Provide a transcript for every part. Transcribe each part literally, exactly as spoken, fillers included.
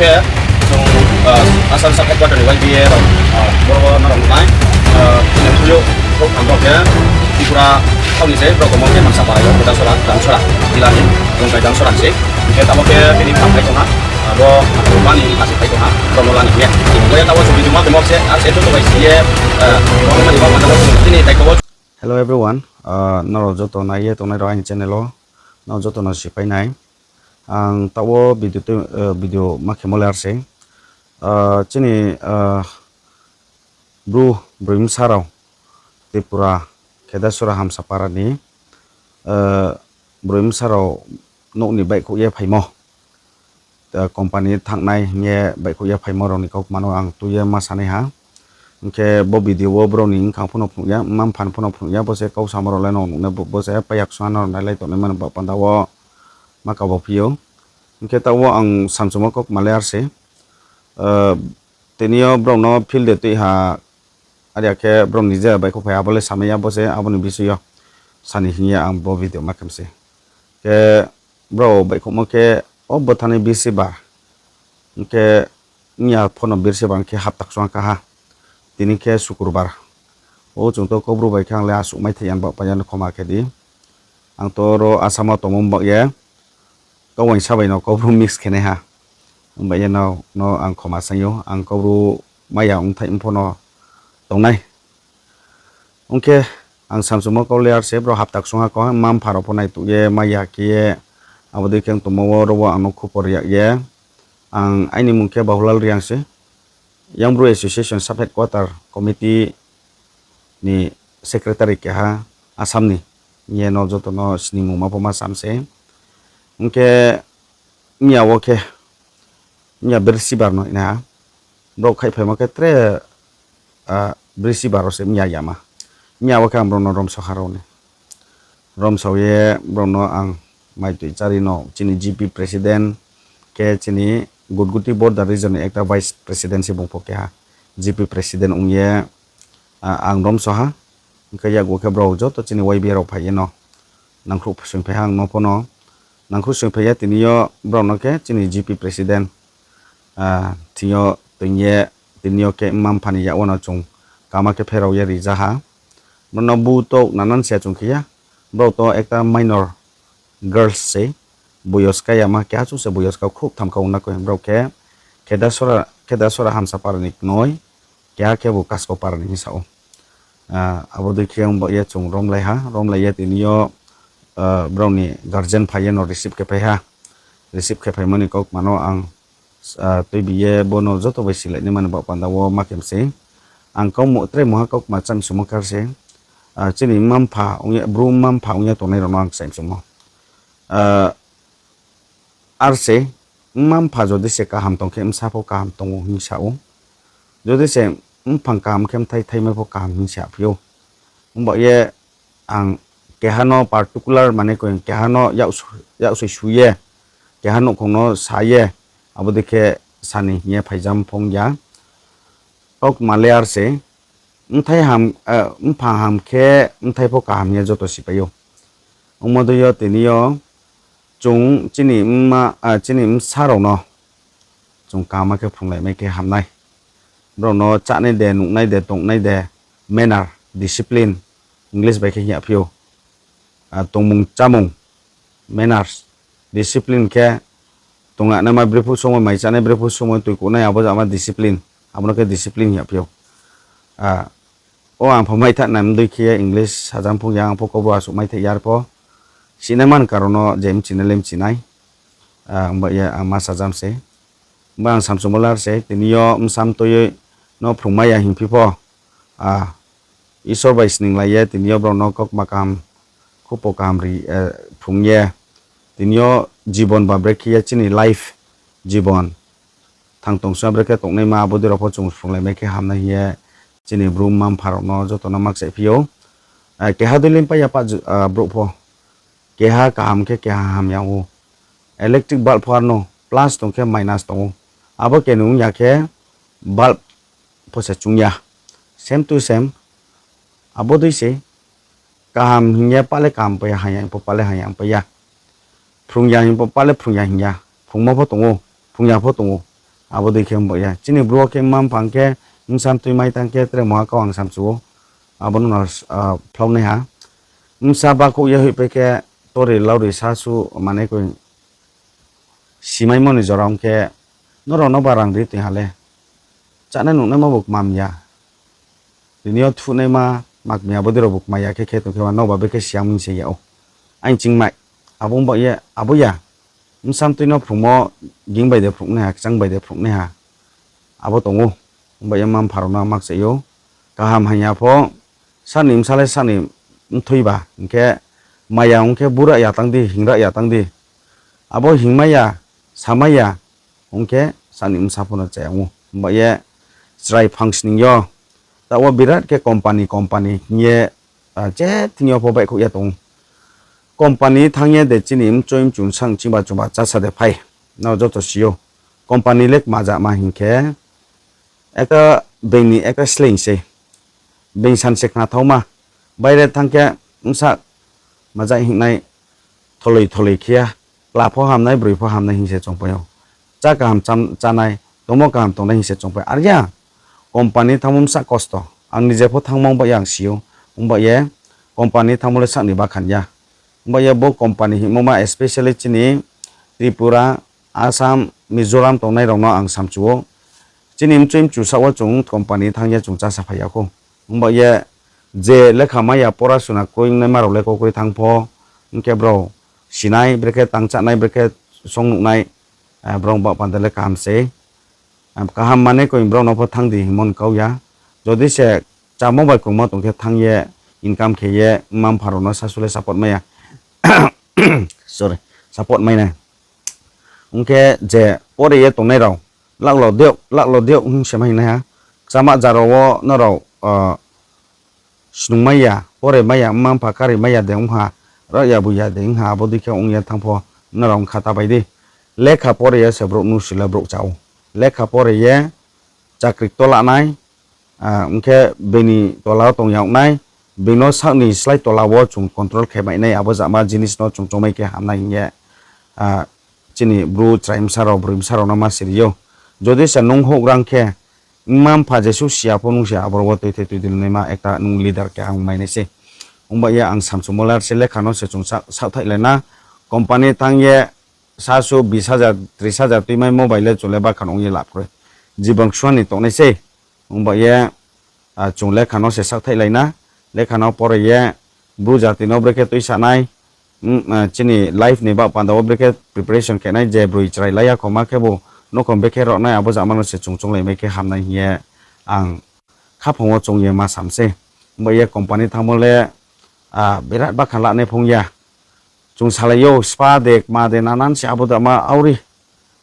Chung, ah, Assam sub headquarter ni Y B A rao, ah, boro wo norok nai, ah, chini phuyouh, brouh tham rao khe Tripura thao ni se, brouh komo khe Hamsapara yo, Khedasora, Damsora, jila ni, Longkai Damsora ni se. Hing khe tamo khe tini tham phai tong ha, abo bani masi phai tong ha, brouh no lani hing ye. Hing ye tamo chung video ma khemo se, ar se joto bai si ye, ah, boro mani ba mani tini daito wo. Hello everyone, ah, norok joto nai ye tongnai rao aini channel wo, norok joto no sipai nai. Ang taoh wo video tei, eh, video ma khemo le ar se. Ah, chini, ah, Bru, broi bsa rao Tripura, Khedasora Hamsapara ni, eh, broi bsa rao nouh ni baihkhouh ye phaimo, eh, company thanngnai hing ye baihkhouh ye phaimo rao ni kaukma no ang tui ye ma sanai ha. Hing khe bo video wo brao ni bkha pho no phnuh ya, mma mpha pho no phnuh ya, bo se kau samo rao le no nuh nai, bo, bo se paiya ksung ha no nailai tongnai mani ba panda wo ma kabo phi ou. Hing khe taoh wo ang samchumo kaukma le ar se. Eh, tini yo brao no field de tui ha, are ya khe brao ni je baihkhouh phai abo le samai ya, bo se abo ni bisoi yo sani hing ye ang bo video ma khem se. Khe brao baihkhouhmo khe o bwthanai Birsibar, hing khe mya pho no Birsibar hing khe hapta ksung ha ka ha. Tini khe Sukurbar. O chung to Kaubru bai khe ang le asuh maithai ya ni baoh panda no khoma khe di. Ang to ro Assam wo tongmo baoh ye, kau uaingsa bai no Kaubru mix khe nai ha. Ong bai ye no, no ang khoma saing ou, ang Kaubru mai ya ongthai pho no tong nai. Ong khe ang samchumo kau le ar se, brao hapta ksung ha kau ha, mma mpha rao pho naituh ye mai ya khe ye, abo dei khe ong tongmo wo ro wo ang no khupor yak ye. Ang aini mmung khe Bahulal Reang se, Young Bru Association Sub Headquarter Committee ni secretary keha Assam ni, hing ye no joto no sningmungma pho ma sam se. Hing khe mya wo khe, mya Birsibar no hing ha, brao khaihphaimo khe tre, ah, Birsibar wo se mya yama. Mya wo khe ang brao no romsao ha rao ni. Romsao ye brao no ang maitoi chári no chini G P president khe chini Gutguti border region ni ekta vice president se bung pho keha G P president ong ye, ah, ang romsao ha. Hing khe yakgu khe brao joto chini Y B A rao phai ye no nangkhruh soingphai ha ang no pho no. Nangkhruh soingphai ye tini yo brao no khe chini G P president, ah, thing yo toing ye tini yo khe mma mpha ni yak wo no chung kama khe pherao ye rija ha. Brao no bu touh nanan se chung khe ya. Brao to ekta minor girls se, boyos ka yama, keha chung se boyos ka khrouh tham kha ong na koi. Brao khe Khedasora, Khedasora Hamsapara ni knoi, keha khe bo Kaskopara ni hing sa ou. Ah, abo dei khe ong baoh ye chung romlai ha, romlai ye tini yo, ah, brao ni guardian phai ye no receive khe phai ha. Receive khe phaimo ni kaukma no ang, ah, tuibi ye bo no joto bai silai nai mani baoh panda wo ma khem se. Ang kau mo-, tre mungha kaukma cham sumo kar se. Ah, chini mma mpha ong ye, Bru mma mpha ong ye tongnai rao no ang cham sumo. Ah, ar se, mma mpha jodi se kaham tong khe bsa pho kaham tong ou hing sa ou. Jodi se mphang kaham khe bthai thaimai pho kaham hing sa phi ou. Ong baoh ye ang keha no particular mane koi keha no yaksoi, yaksoi su ye, keha nouhkhong no sa ye, abo dei khe sani hing ye phaijam phong ya. Kaukma le ar se, bthai ham, eh, mphang ham khe bthai pho kaham hing ye joto sipai ou. Ongmo dei yo tini yo chung chini mma, ah, chini bsa rao no chung kaham khe phrunglaimai khe ham nai. Brao no chánai de, nuhnai de, tongnai de, manner, discipline, English bai khe hing ya phi ou. Ah, tongmung chámung, manners, discipline khe tongnaima brephuh somoi mai chánai, brephuh somoi toi kuhnai, abo jama discipline, abo no khe discipline hing ya phi ou. Ah, o ang pho maithah nai mdei khe ye English sajam phong ya, ang pho Kaubru asuh maithah ya ar pho. Sinai man karon no je mchinai le mchinai. Ah, ongba ye ang ma sajam se. Ongba ang samchumo lar se, tini yo bsa mtoi no phrungmai ya hingphi pho. Ah, Isor bai sninglai ye tini yo brao no kaukma kaham, khupo kaham ri, eh, phrung ye. Tini yo jibon ba brekhe ye chini life, jibon. Thang tong sima brekhe tongnaima abo dei rao pho chung phrunglaimai khe hamnai hing ye chini Bru mma mpha rao no joto no ma kchaihphi ou. Ah, keha dei le pai ya pah ju-, ah, brouh pho. Keha kaham khe keha hamya ou. Electric bulb pho ar no plus tong khe minus tong ou. Abo keni ong ya khe bulb pho se chung ya. Same to same. Abo dei se kaham hing ye pah le kaham pai ya, hamya hing pho pah le hamya pai ya. Phrung ya hing pho pah le phrung ya hing ya. Phrungmo pho tong ou, phrung ya pho tong ou. Abo dei khe ongba ye chini bru wo khe mma mpha ong khe bsa mtui mai tang khe tre mungha kau ang samchu ou. Abo no no, ah, phlauh nai ha. Bsa bakhouh ye hoihpai khe tori lauri sasu mane koi simaimo ni jora ong khe, nrao no ba rang ri tong ha le. Chánai nuhnaima bo kmam ya. Tini yo thuhnaima, makmi abo dei rao bo kmai ya khe khe tong khe ba nrao ba bekhe siya ming se ya ou. Aini chingmai, abo ongba ye, abo ya. Bsa mtui no phrungmo ging bai de phrungnaiha, kchang bai de phrungnaiha. Abo tong ou. Ongba ye mma mpha rao no makchai ou. Kaham hamya pho, sani bsa le sani mthui ba, hing khe maya ong khe bura ya tang di, hingra ya tang di. Abo hingmai ya, samai ya, ong khe sani bsa pho no chaya ong ou. Ongba ye chrai phangsning yo, taoh wo birat khe company, company hing ye, ah, je thing yo pho baihkhouh ye tong ou. Company thanng ye de chini mchoi mchu sang chingba chungba chása de phai. No joto si ou. Company le kma jama hing khe, ekta being ni ekta sleing se. Being san se khna thaoma. Baire thanng khe bsa maja hingnai tholoi tholoi khe ya. Kla pho hamnai, broi pho hamnai hing se chongpai ou. Chá kaham cham-, chánai, tongmo kaham tongnai hing se chongpai. Are ya, company thanngmo bsa kosto. Ang nije pho thanngmo ongba ye ang si ou. Ongba ye company thanngmo le sakni bakhan ya. Ongba ye bo company hingmo ma especially chini Tripura, Assam, Mizoram tongnai rao no ang samchu ou. Chini mchoi mchu saoh wo chung company thanng ye chung chása phai ya khou. Ongba ye je lekha mai ya pora suna kroi ongnaima rao le kau kroi thanng pho, ong khe brao sinai, brekhe tang chánai, brekhe song nuhnai, ah, brao baoh panda le kaham se. Ah, kaham mane koi brao no pho thanng di hingmo ni kau ya. Jodi se chámo bai krungmo tong khe thanng ye, income khe ye, mma mpha rao no sasu le support mai ya. Sorry, support mai nai. Ong khe je pore ye tongnai rao, laklo diok, laklo diok hing se mai nai ha. Kchama jaro wo nrao, ah, snung mai ya, pore mai ya, mma mpha kari mai ya de ong ha, rao ya bu ya de ong ha, abo dei khe ong ye thanng pho, nrao ong kha ta bai di. Lekha pore ye se brouh nusi le brouh chá ou. Lekha pore ye chakri kto la nai, ah, ong khe being ni tola wo tong yag nai, being no sakni slái tola wo chung control khe mai nai, abo jama jinis no chung chongmai khe ham nai hing ye, ah, chini bru chrai bsa rao, broi bsa rao no ma siri ou. Jodi se nung houhgra khe, mma mpha jesuh siya pho nung se aboro wo tuithai tuidul naima ekta nung leader keha ong mai nai se. Ongba ye ang samchumo le se lekha no se chung sa-, saohthaihlai na, company thanng ye sasu bis hajar, tris hajar tuimai mobile le chung le bakhan ong ye lab kroi. Jibon ksuha ni tongnai sei. Ongba ye, ah, chung lekha no se saohthaihlai na, lekha no pore ye, bru jati no brekhe tuisa nai, mm, ah, chini life ni baoh panda wo brekhe preparation khe nai, je broi chrai lai ya khoma khebu, nouhkhong brekhe roh nai, abo jama no se chung chounglai mai khe ham nai hing ye ang khaphang wo choung ye ma sam sei. Ongba ye company thanngmo le, ah, birat bakhan lanai phung ya. Chung salai ou, spa de, kma de, nanan se abo dama auri.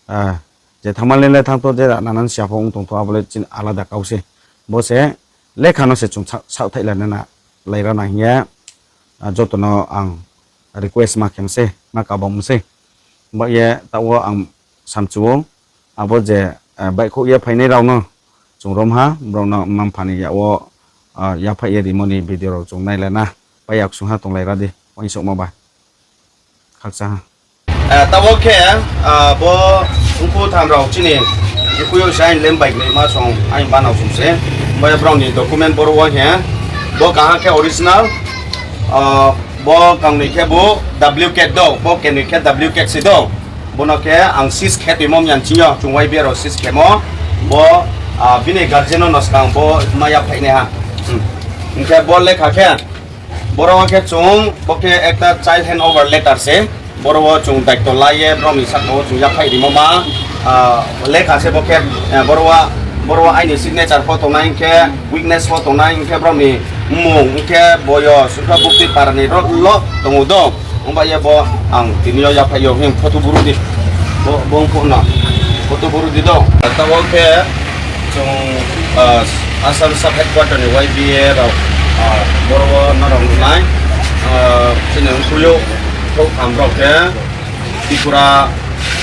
Ah, je thanngma le le thanng tho, je nanan se apho ong tong tho, abo le chini alada kau se. Bo se lekha no se chung sa-, saohthaihlai na, laira na hing ye, ah, joto no ang request ma khe mi se, ma kabam mi se. Ba ye taoh wo ang samchu ou, abo je, eh, baihkhouh ye phainai rao no chung rom ha, brao no mma mpha ni yak wo, ah, yaphaih ye rimo ni video rao chung nailai na. Pai yaksung ha tonglaira di, uaingsouhma ba. Khakchang ha. Eh, taoh wo khe, ah, bo mkhu tham rao chini mkhu yo se aini lem bai gnaima song aini banao song se. Bo ye brao ni document boro wo khe, bo kaha khe original, ah, bo kangnoi khe bo duplicate do, bo kenoi khe duplicate se do. Bo no khe ang seize khe toimo myan ching yo, chung Y B A rao seize khemo, bo, ah, bini guardian no no skang bo ma yaphaih nai ha. Hmm. Hing khe bo lekha khe, boro wo khe chung, bo khe ekta child hand over letter se. Boro wo chung daito la ye, brao ni saka wo chung yaphaih rimo ma, ah, lekha se bo khe, eh, boro wo, boro wo aini signature pho tongnai hing khe, witness pho tongnai hing khe, brao ni mmung hing khe, boyos, hing khe buktui para ni ro-, lo tong ou do. Ongba ye bo ang tini yo yaphaih yo hing photo buru di. Bo, bo ongphuh no. Photo buru di do. Taoh wo khe chung, ah, Assam sub headquarter ni Y B A rao, ah, boro wo nrao nuhnai, ah, chini mkhu yo khouhtham rao khe Tripura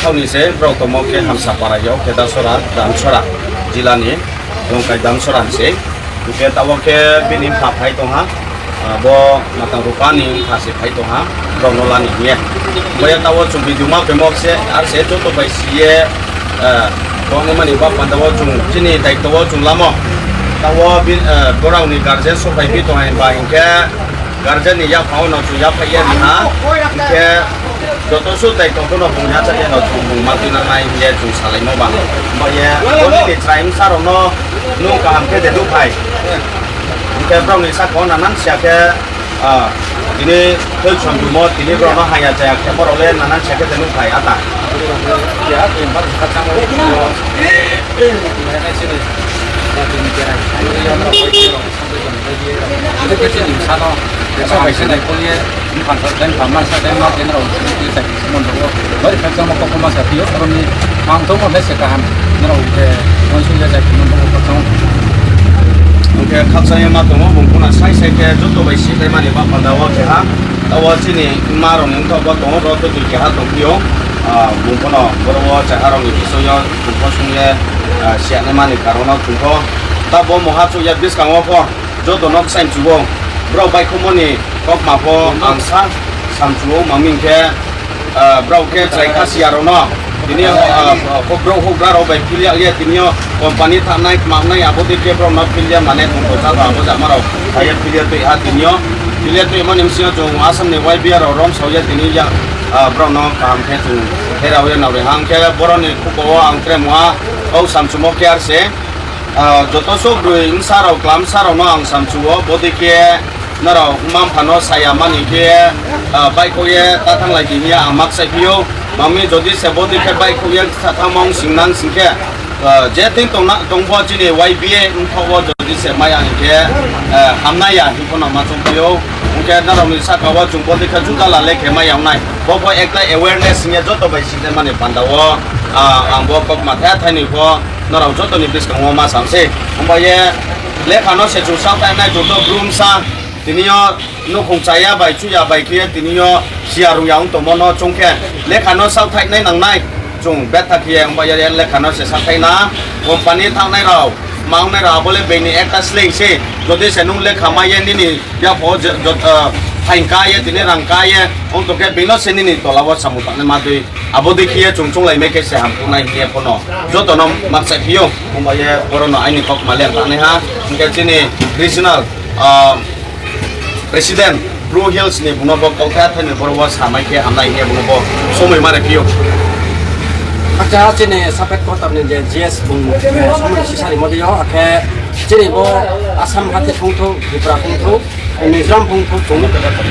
thao ni se, brao tongmo khe Hamsapara yo khe Dasora, Damsora, jila ni, Longkai Damsora ni se. Hing khe taoh wo khe bini mpha phai tong ha, ah, bo matang rupa ni mpha se phai tong ha, brao no la ni hing ye. Bo ye taoh wo chung video ma khemo se, ar se joto bai si ye, ah, Tongnaimani ba panda wo chung chini daito wo chung lamo. Taoh wo bi-, eh, borao ni guardian souhphai phi tong hai ba hing khe guardian ni yaphang wo no chung yaphaih ye ri ha. Hing khe joto suh daito pho no bung yacha ye no chung bung ma tuinang nai hing ye chung salaimo ba. Ba ye, bo nini chrai bsa rao no nung kaham khe de nuhphai. Hing khe brao ni saka wo nanan siya khe, ah, tini thoi chonjumo, tini brao no haya chaya khemo rao le nanan siya khe de nuhphai ata. Hing khe khakchang ye ma tong ou, bung pho no sai sai khe joto bai sihlaimani ba panda wo keha. Taoh wo chini mma rao ni mthoh bo tong ou, ro totoi keha tongphi ou. Ah, bung pho no boro wo chrai ha rao ni bisoi yo chung pho sung ye, ah, siyanaimani karon no chung pho. Taoh bo mungha chouh ya buskang wo pho joto no kchaimchu ou. Brao baihkhouhmo ni kaukma pho ang sa samchu ou, ma hing khe, ah, brao khe chrai kha siya rao no tini yo, ah, brouh houhgra rao bai phil ya ye tini yo company thanngnai kmanai abo dei khe brao no phil ya mane tongtho cha tha abo jama rao phai ye phil ya tui ha tini yo. Phil ya tuimo ni bsing yo chung Assam ni Y B A rao romsao ye tini ya, ah, brao no kaham khe chung pherao ye nao ri ha. Hing khe boro ni khupo wo ang tre mungha kau samchumo khe ar se. Ah, joto suh broi bsa rao, kla bsa rao no ang samchu ou, bodei khe nrao mma-mpha no saya mani khe, ah, baihkhouh ye ta thannglai di hing ye ang ma kchaihphi ou. Ma mi jodi se bodei khe baihkhouh ye ta thanngmo ong sing nang sing khe, ah, je thing tong na, tong pho chini Y B A mthoh wo jodi se mai ya hing khe, ah, hamnai ya hing pho no ma choungphi ou. Hing khe nrao ni saka wo chung bodei khe juda la le khe mai ya ong nai. Bo pho ekta awareness hing ye joto bai sihlaimani panda wo, ah, ang bo kaukma the thainoi pho nrao joto ni buskang wo ma sam se. Himba ye lekha no se chung saohthaih nai, chung to Bru bsa, tini yo nouhkhong chaya bai chuya bai khe ye tini yo siya rung ya ong tongmo no choung khe lekha no saohthaih nai nang nai. Chung betha khe ye himba ye lekha no se saohthaih na, company thanngnai rao, ma ongnai rao abo le being ni ekta sleing se. Jodi se nung lekha mai ye nini yapho je-, jot-, ah, phaing ka ye, tini rang ka ye ong tong khe being no se nini tola wo samung tangnai ma dei. Abo dei khe ye chung chounglai mai khe se hamkuh nai hing ye pho no joto no ma kchaihphi ou. Himba ye boro no aini kaukma le tangnai ha. Hing khe chini regional, ah, president Bru Hills ni bung no bo kautha thainoi boro wo samai khe hamnai hing ye bung no bo somoi ma riphi ou. Acha chini sub headquarter ni je G S bung, eh, somoi sisari mo dei yo, akhe chini bo Assam hathi phungthou, Tripura phungthou, Mizoram phungthou chung,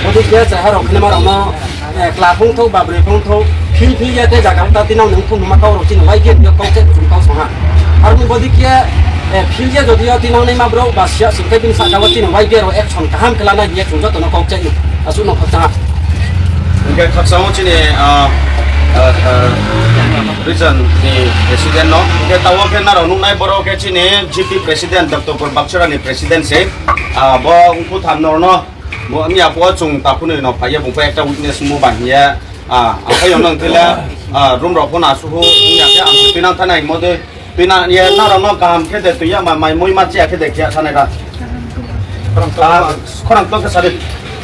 bodei khe chrai ha rao khe ma rao no, eh, kla phungthou, ba broi phungthou, phil phil ye te zaga ta tinang nung phung numa kau rao chini Y B A ni yo kau kchaih chung kau song ha. Aro ni bodei khe, eh, phil ye jodi yo tinang naima brouh ba siya sing khe bini sahka wo chini Y B A rao action kaham khe lanai hing ye chung joto no kau kchaih ou. Asuh no khakchang ha. Hing khe khakchang ou chini, ah, ah, ah, region ni president no. Hing khe taoh wo khe nrao nuhnai boro khe chini G P president, Doctor Pur Bakchara ni president se. Ah, bo ongkhu tham nor no. Bo ni yaphuh wo chung takhunoi no phai ye bung pho ekta witness mo ba hing ye. Ah, ang phai yo nang thele, ah, room rao pho no asuh ong ya khe ang se tuinang thanai mo dei. Tuina ye nrao no kaham khe de tui ya ma, mai mui ma chiya khe de khe ya thanai ra. Ah, khorang to khe sari.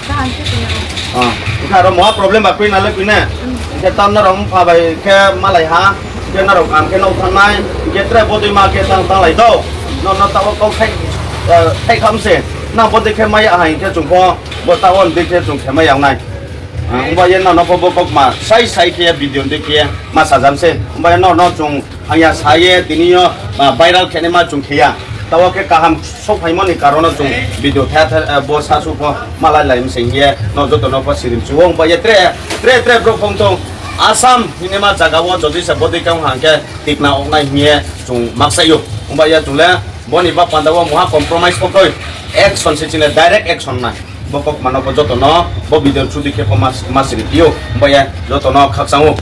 Ah, hing khe aro moha problem ba kroi na le kroi na. Hing khe tam nrao mpha bai khe malai ha. Hing khe nrao kaham khe nouh thanngnai. Hing khe tre bodei ma khe tang, tanglai do. No, no taoh wo kau khai, eh, khai kham se. Na bodei khe mai ya ha hing khe chung pho, bo taoh wo dei khe chung khe mai ya nai. Ah, himba ye nrao no pho bo kaukma sai sai khe ye video dei khe ye ma sajam se. Himba ye nrao no chung ang ya sa ye tini yo, ah, viral khe naima chung khe ya. Taoh wo khe kaham souhphaimo ni karon no chung video the, the, eh, bo sasuh pho malai lai mi se hing ye nrao joto no pho sirimchu ou. Himba ye tre, tre, tre brouh phungthou Assam hingnaima zaga wo jodi se bodei khe ong ha hing khe tikna ong nai hing ye chung ma kchaih ou. Himba ye chung le bo ni ba panda wo moha compromise pho kroi, action se chini direct action nai. Bo kaukma no pho joto no bo video through dei khe pho ma, ma siriphi ou. Himba ye joto no khakchang ou.